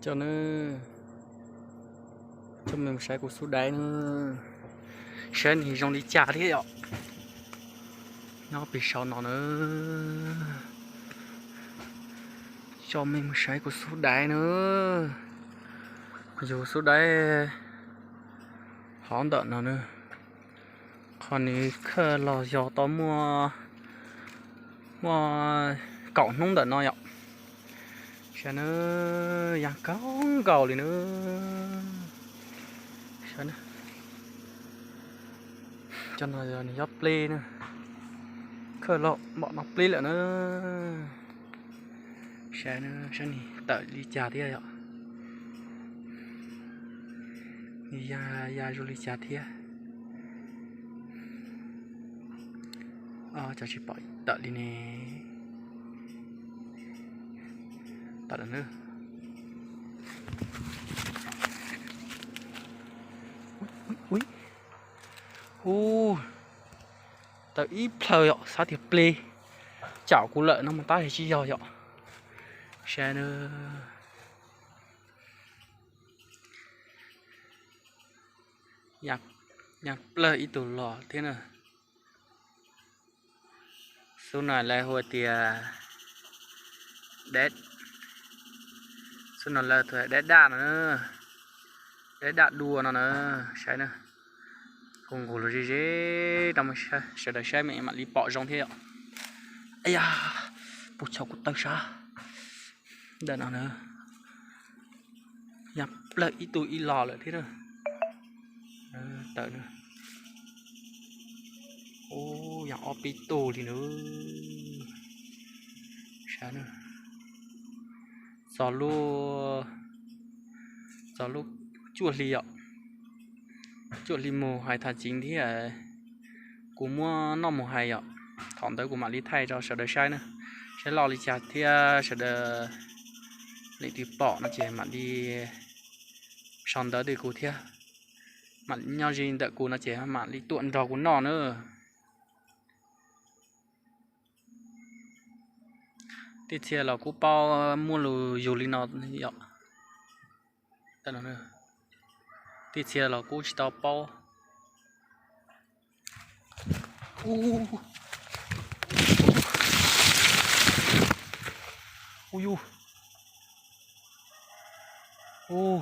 Coj na, coj mej mus saib kuv xub daiv na, saib nws zoo li cas thiab yom. Nyob pem saum no na, coj mej mus saib kuv xub daiv na. Yus xub daiv hov ntawm no na, qhov nws khawj los yog tau muaj, muaj kaum hnub ntawm no yom. Saib na, yaj kawg nkaus li na. Cov no yog nws yob pleb na, khawj los npaum no pleb lawm na. Saib, saib nws tawm li cas thiab yom. Nws ya, ya zoo li cas thiab. Cov tsis pom tawm li ne. Tawm lawm na. Ub, tawm ib plhaw yom, xav tias pleb. Caum kuv lawm no mas tab sis tsis yog yom. Saib na. Ya plawg ib tug los thiab na. Xub no lawv hu tias dab, xub no lawv hu dab daj no, dab daj dua no na. Saib na, kuv nqus los ze ze rau sawv daws saib mam li pom zoo thiab yom. Yam, puag thaum kuv taw sab ntawm no na, ya plawg ib tug ib los lawm thiab na. Tawm na. Ub, ya ob peb tug li na. Saib na, txog lub, txog lub cuaj hli yom, cuaj hli mus hais tham txiv thiab kuv muab noj mus hais yom. Thaum ntawd kuv mam li thaij rau sawv daws saib na, saib loj li cas thiab sawv daws leej twg pom no ces mam li sau ntawv rau kuv thiab, mam nyob ze ntawm kuv no ces mam li tuaj nrog kuv noj na. Tij txhia los kuj paub muaj lus yug li no yom. Tij txhia los kuj tsis tau paub. Ub yus, ub,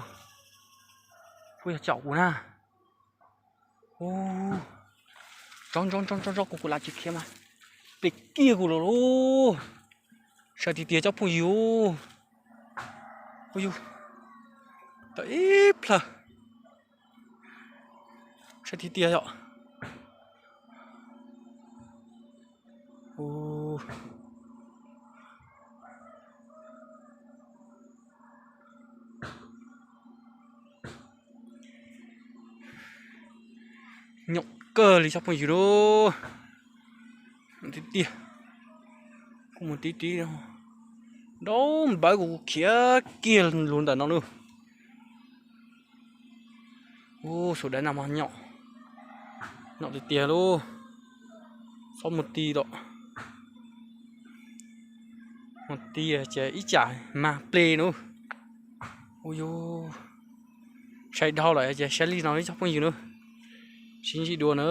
kuj yog caum kuv na. Ub, tso tso tso tso kuv, kuv lam tsis khiav mas pem kiag kuv lawm lauj. Saib tiag tiag cov phooj ywg. Ub yus, tawm ib plhaw. Saib tiag tiag yom. Nyob kawg li cov phooj ywg lauj. Tiag tiag, kuv mus tib tib, nrau npawv kuv, kuv khiav kiag lug ntawm no lauj. Ub, xub daiv no mas nyom, nyom tiag tiag lauj. Txhob mus ti lawm, mus ti ces ib tsam mag ple na. Ub yus, saib dhau lawm ces saib li no cov phooj ywg na, sib ntsib dua na.